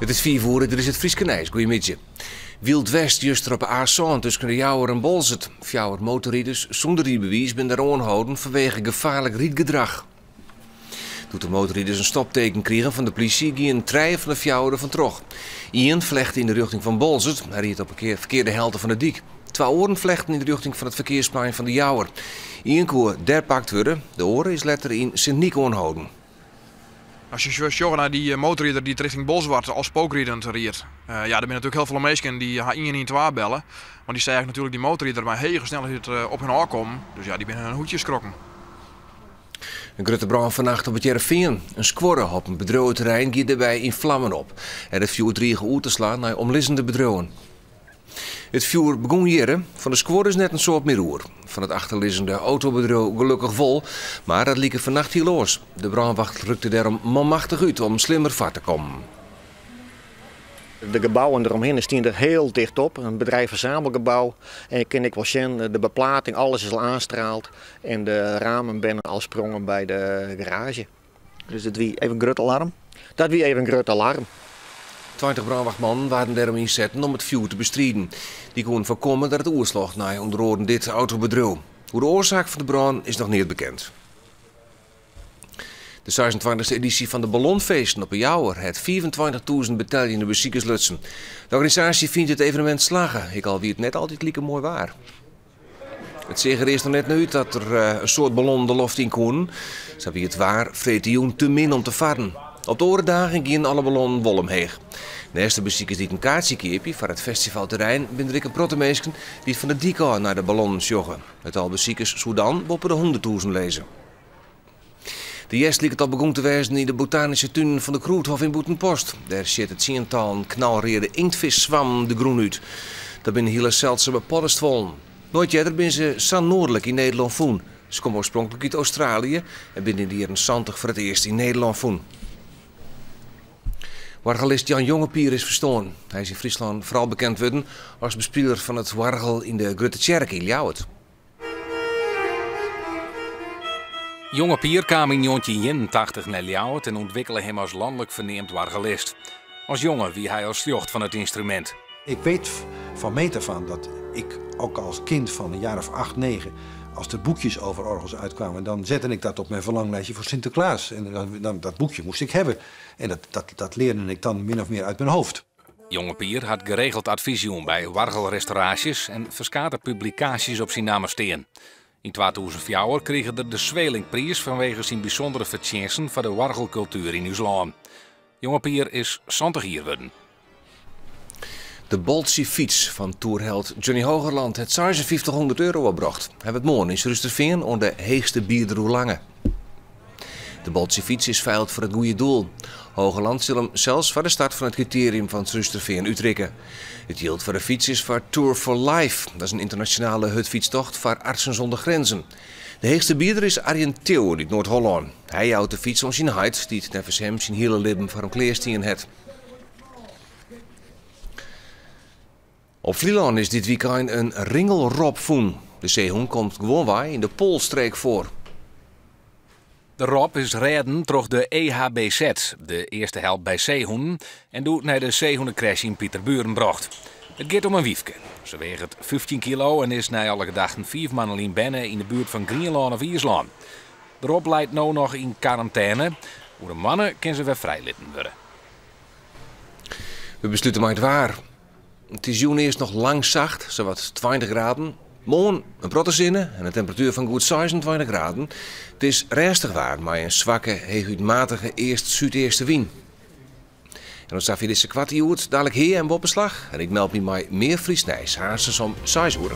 It is fiif oere, dit is it Fryske nijs. Goeiemiddei. Wyld West juster op de A sân tusken De Jouwer en Boalsert. Fjouwer motorriders sûnder rydbewiis binne dêr oanholden fanwege gefaarlik rydgedrach. Doe't de motorriders in stopteken krigen fan de plysje, gienen trije fan de fjouwer derfan troch. Ien flechte yn de rjochting fan Boalsert, hy ried op de ferkearde helte fan de dyk. Twa oaren flechten yn de rjochting fan it ferkearsplein fan De Jouwer. Ien koe dêr pakt wurde, de oare is letter yn Sint Nyk oanholden. As je sjogge nei dy motorrider dy't rjochting Bolsward al spookridend ried. Ja, der binne natuerlik hiel folle minsken dy ha ien ien twa belle. Want dy seagen natuerlik dy motorrider mei hege snelheid op hun ôfkommen. Dus ja, dy binne hun hoedje skrokken. In grutte brân fannacht op It Hearrenfean. In skuorre op in bedriuweterrein gie dêrby yn flammen op en it fjoer drige oer te slaan nei omlizzende bedriuwen. It fjoer begûn hjirre. Fan de skuorre is net in soad mear oer. Fan it achterlizzende autobedriuw gelokkich wol, mar dat like fannacht hiel oars. De brânwacht rukte dêrom manmachtich út om slimmer foar te kommen. De gebouwen deromhinne stean der hiel ticht op, in bedrijfsverzamelgebou. En je kin ek wol sjen, de beplating, alles is al oanstraald en de ramen binne al sprongen by de garaazje. Dus it wie even grut alarm? Dat wie even grut alarm. 20 brânwachtmannen waarden dêrom ynsetten om it fjoer te bestriden. Dy koenen foarkomme dat it oerslocht nei ûnder oaren dit autobedriuw. Oer de oarsaak fan de brân is noch neat bekend. De 26e edysje fan de Ballonfeesten op 'e Jouwer hat 25.000 beteljende besikers lutsen. De organisaasje fynt it evenemint slagge, ek al wie it net altyd like moai waar. It seach der earst noch net nei út dat der eh, in soad ballonnen de loft yn koenen. Sa wie it waar freedtejûn te min om te farren. Op de oare dagen gienen alle ballonnen wol omheech. Neist de besikers dy't in kaartsje keapje foar it festivalterrein binne der ek in protte minsken dy't fan de dyk ôf nei de ballonnen sjogge. It tal besikers soe dan boppe de 100.000 lizze. De hjerst liket al begûn te wêzen yn de botanyske tunen fan de Krûdhof yn Bûtenpost. Dêr sjitte tsientallen knalreade inktfiskswammen de grûn út. Dat binne hiele seldsume poddestuollen. Noait earder binne se sa noardlik yn Nederlân fûn. Se komme oarspronklik út Australië en binne yn de jierren 70 foar it earst yn Nederlân fûn. Oargelist Jan Jongepier is ferstoarn. Hy is yn Fryslân foaral bekend wurden as bespiler fan it oargel yn de Grutte Tsjerke yn Ljouwert. Jongepier kaam yn 1981 nei Ljouwert en ûntwikkele him as lanlik ferneamd oargelist. As jonge wie hy al sljocht fan it ynstrumint. Ik weet van meet af aan dat ik ook als kind van een jaar of 8, 9, als er boekjes over orgels uitkwamen, dan zette ik dat op mijn verlanglijstje voor Sinterklaas. En dan, dan, dat boekje moest ik hebben. En dat, dat, dat leerde ik dan min of meer uit mijn hoofd. Jongepier hat geregeld advys jûn by oargelrestauraasjes en ferskate publikaasjes op syn namme stean. Yn 2004 krige er de Sweelinckpriis fanwege syn bysûndere fertsjinsten foar de oargelkultuer yn ús lân. Jongepier is 70 jier wurden. De Boltsjefyts fan toerheld Johnny Hoogerland hat 5600 euro opbrocht. Hy wurdt moarn yn Surhústerfean oan de heechste bieder oerlange. De Boltsjefyts is feild foar it goede doel. Hoogerland sil him sels foar de start fan it kriterium fan Surhústerfean útrikke. It jild foar de fyts is foar Tour for Life. Dat is in ynternasjonale hurdfytstocht foar Artsen zonder Grenzen. De heechste bieder is Arjen Teeuwen út Noard-Hollân. Hy jout de fyts oan syn heit, dy't neffens him syn hiele libben foar him klearstien hat. Op Flylân is dit wykein in ringelrob fûn. De seehûn komt gewoanwei yn de Poalstreek foar. De rob is rêden troch de EHBZ, de earste help by seehûnen, en doe nei de seehûnekresj yn Pieterburen brocht. It giet om in wyfke. Se weaget 15 kilo en is nei alle gedachten fiif moanne lyn berne yn de buert fan Grienlân of Iislân. De rob leit no noch yn karantêne. Oer in moanne kin se wer frijlitten wurde. We beslute mei it waar. It is jûn earst noch lang sacht, sawat 20 graden. Moarn in protte sinne en in temperatuer fan goed 26 graden. It is rêstich waar mei in swakke, heechút matige east-súdeastewyn. En dan safier dizze koarte Hjoed, dalik Hea en Boppeslach. En ik meld my mei mear Frysk nijs, aansens om 6 oere.